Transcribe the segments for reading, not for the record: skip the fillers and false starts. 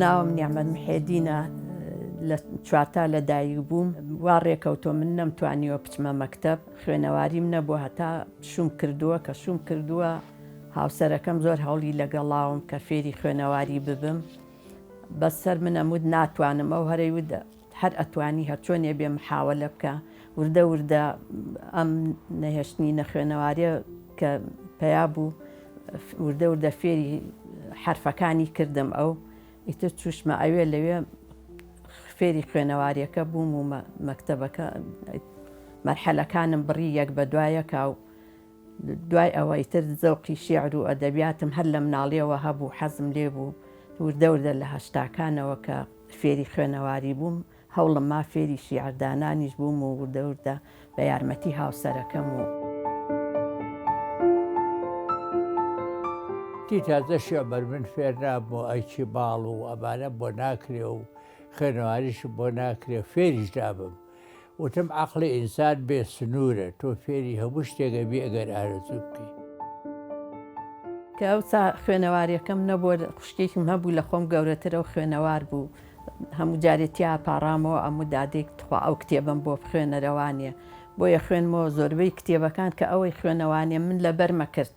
ناوم نیعمەت محێدینە لە چوارتا لە دایک بووم وا ڕێکەوتووە من نەمتوانیوە بچمە مەکتەب خوێنەواریم نەبووە هەتا شووم کردووە کە شووم کردووە هاوسەرەکەم زۆر هەوڵی لەگەڵاوم کە فێری خوێنەواری ببم بەس سەر من ئەموت ناتوانم ئەو هەرەی وت هەر ئەتوانی هەرچۆنێ بێ محاوەلە بکە وردە وردە ئەم نەهێشتنی نەخوێنەواریە کە پەیا بوو وردە وردە فێری حەرفەکانی کردم ئەو ئیتر چوشمە ئەوێ لەوێ فێری خوێنەواریەکە بووم و مەکتەبەکە مەرحەلەکانم بڕی یەک بە دوایەکا و دوای ئەوە ئیتر زەوقی شیعر و ئەدەبیاتم هەر لە مناڵیەوە هەبوو حەزم لێ بوو وردە وردە لە هەشتاکانەوە کە فێری خوێنەواری بووم هەوڵم ما فێری شیعر دانانیش بووم و وردە وردە بە یارمەتی هاوسەرەکەم و. تی تازە شیعبەر من فێر نابم و ئەرکی ماڵ و ئەمانەم بۆ ناکرێ و خوێنەواریشم بۆ ناکرێ فێریش نابم. وتم عەقڵی ئینسان بێ سنوورە، تۆ فێری هەموو شتێک ئەبی ئەگەر ئارەزوو بکەی. کە ئەوسا خوێنەواریەکەم نەبووە، خوشکێکم هەبوو لە خۆم گەورەتر ئەو خوێنەوار بوو، هەموو جارێ تیا پاڕامەوە ئەموو دادەی تخوا ئەو کتێبەم بۆ بخوێنەرەوانێ، بۆیە خوێنمەوە زۆربەی کتێبەکان کە ئەوەی خوێنەوانێ من لەبەرمە کرد.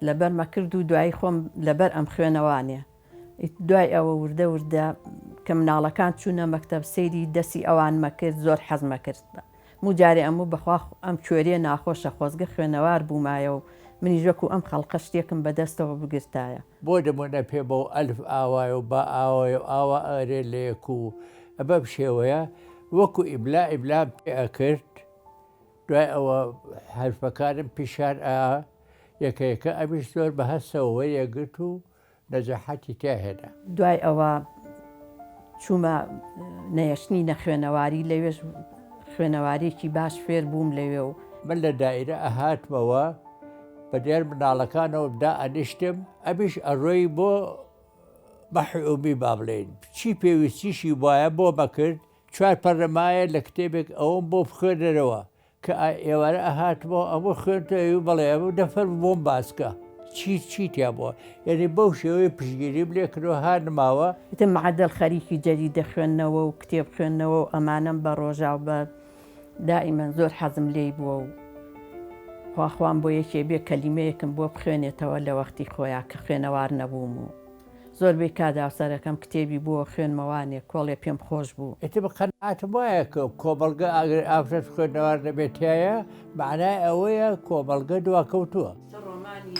لەبەرمە کرد و دوایی خۆم لەبەر ئەم خوێنەوانێ دوای ئەوە وردە وردە کە مناڵەکان چوونە مەکتەب سەیری دەسی ئەوانمە کرد زۆر حەزمە کرد مو جارێ ئەموو بەخوا ئەم کوێریە ناخۆشە خۆزگە خوێنەوار بوومایە و منیش وەکو ئەم خەڵقە شتێکم بەدەستەوە بگرتایە. بۆ نمونە پێ بەو ئەلف ئاوایە و با ئاوایە و ئاوا ئەرێ لە یەک و بەم شێوەیە وەکو ئیملا ئیملام پێ ئەکرد دوای ئەوە حەرفەکانم پیشان ئا یەکە یەکە ئەمیش زۆر بە هەستەوە وەریەگرت و نەجاحەتی تیا هێنا. دوای ئەوە چوومە نەهێشتنی نەخوێنەواری لەوێش خوێنەوارێکی باش فێر بووم لەوێ و. من لە دائیرە ئەهاتمەوە بە دیار منداڵەکانەوە دائەنیشتم ئەمیش ئەڕۆی بۆ مەحوی ئومی با بڵێین چی پێویستیشی بوایە بۆم ئەکرد چوار پەڕە مایە لە کتێبێک ئەوەم بۆ بخوێنەرەوە کە ئێوارە ئەهاتمەوە ئەمە خوێنتەوە ئەوی بەڵێ ئەمە دەفەرموو بۆم باس کە چی چی تیا بووە یعنی بەو شێوەیە پشتگیریم لێ کردووە هانماوە. ئیتر مەعەدەل خەریکی جەریدە خوێندنەوە و کتێب خوێندنەوە و ئەمانەم بە ڕۆژا و بە دائیمەن زۆر حەزم لێی بووە و خوا خوام بۆ یەکێ بێ کەلیمەیەکم بۆ بخوێنێتەوە لە وەختی خۆیا کە خوێنەوار نەبووم و زۆربەی کات هاوسەرەکەم کتێبی بۆ خوێنمەوانێ کۆڵێ پێم خۆش بوو. ئیتر قەناعەتم وایە کە کۆمەڵگە ئەگەر ئافرەت خوێنەوار نەبێت تیایا مەعنای ئەوەیە کۆمەڵگە دواکەوتووە. سە ڕۆمانی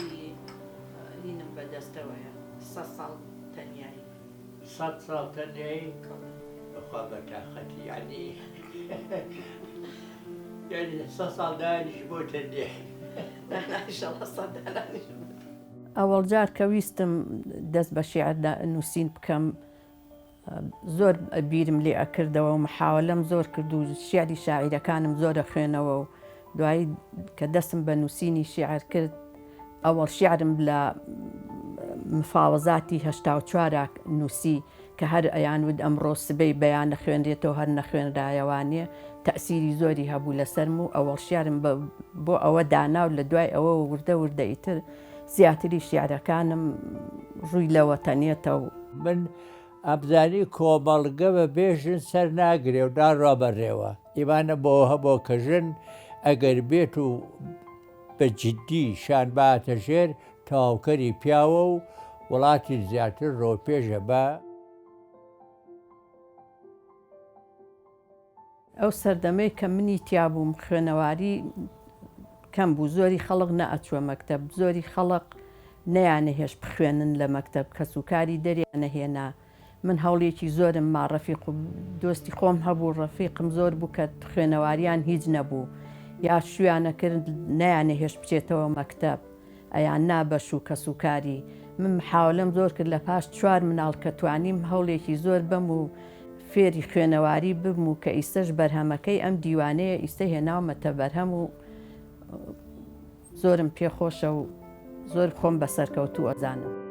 هینم بە دەستەوەیە سەد ساڵ تەنیایی. سەد ساڵ تەنیایی؟ بەخوا بە تاقەتی یەعنی یەعنی سەد ساڵ دانیش بۆ تەنیایی. نا نا ئیشەڵا سەد دانانیشم. ئەوەڵ جار کە ویستم دەست بە شیعر نووسین بکەم زۆر بیرم لێ ئەکردەوە و محاوەلەم زۆر کرد و شیعری شاعیرەکانم زۆر ئەخوێنەوە و دوایی کە دەستم بە نووسینی شیعر کرد ئەوەڵ شیعرم لە مفاوەزاتی 84 نووسی کە هەر ئەیانوت ئەمڕۆ سبەی بەیان ئەخوێنرێتەوە هەر نەخوێنرایەوانێ تەئسیری زۆری هەبوو لەسەرم و ئەوەڵ شیعرم بۆ ئەوە دانا و لە دوای ئەوەوە وردە وردە ئیتر زیاتری شیعرەکانم ڕووی لە وەتەنێتە و. من ئەمزانی کۆمەڵگە بە بێ ژن سەر ناگرێ و ناڕوا بەڕێوە. ئیمانم بەوە هەبووە کە ژن ئەگەر بێت و بە جیددی شان باتە ژێر، تەواوکەری پیاوە و وڵاتیش زیاتر ڕۆپێژە بە. ئەو سەردەمەی کە منی تیا بووم خوێنەواری کەم بوو، زۆری خەڵک نەئەچووە مەکتەب، زۆری خەڵک نەیانەهێشت بخوێنن لە مەکتەب، کەسوکاری دەریانەهێنا، من هەوڵێکی زۆرم ما ڕەفیق و دۆستی خۆم هەبوو ڕەفیقم زۆر بوو کە خوێنەواریان هیچ نەبوو یا شویانە کرد نەیانەهێشت بچێتەوە مەکتەب ئەیان نا بە شوو کەسوکاری من محاولەم زۆر کرد لە پاش چوار مناڵ کە توانیم هەوڵێکی زۆر بەم و فێری خوێنەواری ببم و کە ئیستەش بەرهەمەکەی ئەم دیوانەیە ئیستە هێناومەتە بەرهەم و زۆرم پێخۆشە و زۆر خۆم بە سەرکەوتوو ئەزانم.